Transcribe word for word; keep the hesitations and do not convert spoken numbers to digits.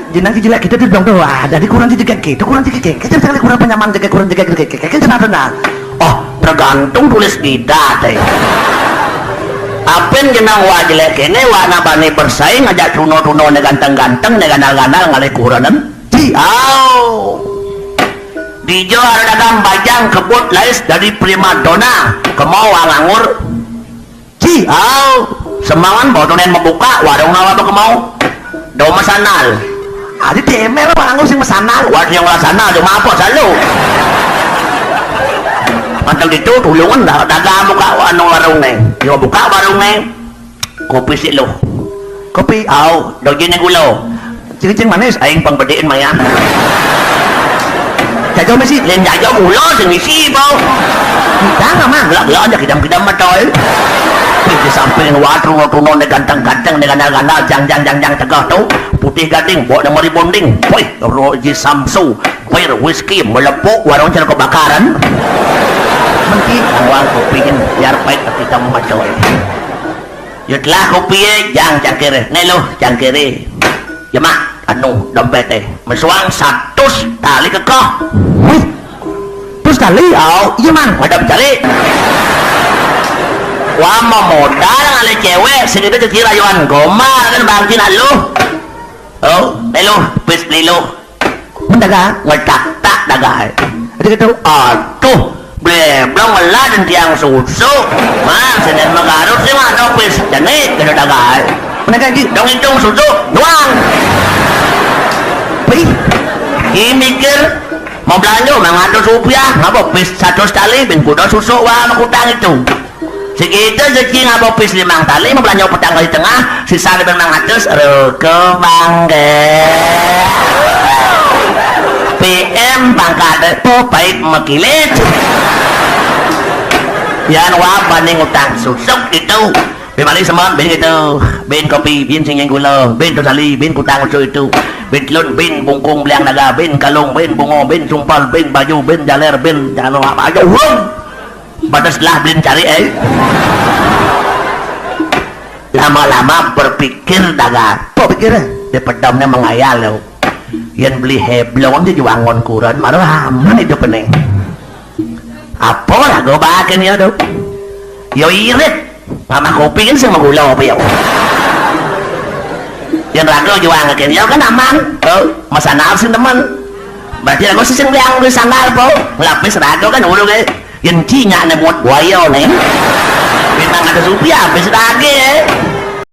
Jenang si jelek kita tuh dong tuh, ah, jadi kurang si jelek kita, kurang si jelek kita, misalnya kurang penyaman jelek, kurang jelek jelek kita, kan cenah cenah. Oh, tergantung tulis kita teh. Apin jenang wa jelek ini, wa na bani bersaing aja tuno-tuno ne ganteng-ganteng, ne gandal-gandal ngalih kuranan. Ci, au. Dijo ada dagang bajang kebut lais dari primadona, kemau wa nganggur. Ci, au. Semangan bawa tunen membuka warung nawa apa kemau. Doma sanal. Adi temer wa nganggur sing mesanal. Waduh yang lah sanal cuma apa selalu. Mantap itu tulungan dah dagang buka anu warung nih. Yo buka warung nih. Kopi sik lo. Kopi, au, dogene gula. Cing-cing manis, aing pang bedein maya. Jajo mesi, lain jajo gula sing isi bau. Kita nggak mah, gelak-gelak aja kidam-kidam mah coy. Di samping waduh tuno ne ganteng-ganteng ne gandal-gandal jang jang jang jang tegah tuh putih gading bawa nama ribonding. Woi, Roji Samsu, bir whisky melepuh warung cara kebakaran. Menti awal kopiin biar pahit tapi kita mah coy. Yutlah kopi ye, jang cangkir. Nih lo cangkir. Ya mak, anu dompet teh. Mesuang satus tali kekeh. Wih, terus tali? Oh, iya mang. Madam cari. Wah mau modal ngalih cewek, sini tuh kecil rayuan gombal kan bangkin lu. Oh, nih lo, pis nih lo. Mendagang. Ngetak-tak dagang. Jadi gitu. Aduh, bleblong ngelah dan tiang susu. Mang, senen megarut sih mah ada pis. Jadi gitu dagang. Mendagang di dong hitung susu doang. Wih, ini mikir mau belanja mang ada rupiah, ngapa pis satu sekali, bin kuda susu wah sama kutang itu. Segitu rezeki ngabopis limang tali, mau belanja petang kali tengah, sisa di benang atus, ruko mangga. P M pangkat po pahit mekilit. Yan wab banding utang susuk itu. Bin balik semen, bin gitu, bin kopi, bin singing gula, bin tosali, bin kutang usul itu, bin telun, bin bungkung beliang naga, bin kalung, bin bungo, bin sumpal, bin baju, bin jaler, bin jano apa aja, urung. Batas lah belin cari eh. Lama-lama berpikir dagang. Apa pikirnya? Di pedamnya mengayal lo. Yang beli heblong aja juangon kuran, malah aman hidup nih. Apa lah gue bahakin ya tuh. Yo irit. Mama kopi kan sama gula apa ya? Yang raga juangakin ya kan aman. Oh, masa nafsu teman. Berarti aku sih yang di sana apa? Ngelapis raga kan urung eh. Yang cinya ne buat buaya ne. Bintang ada supi habis lagi eh.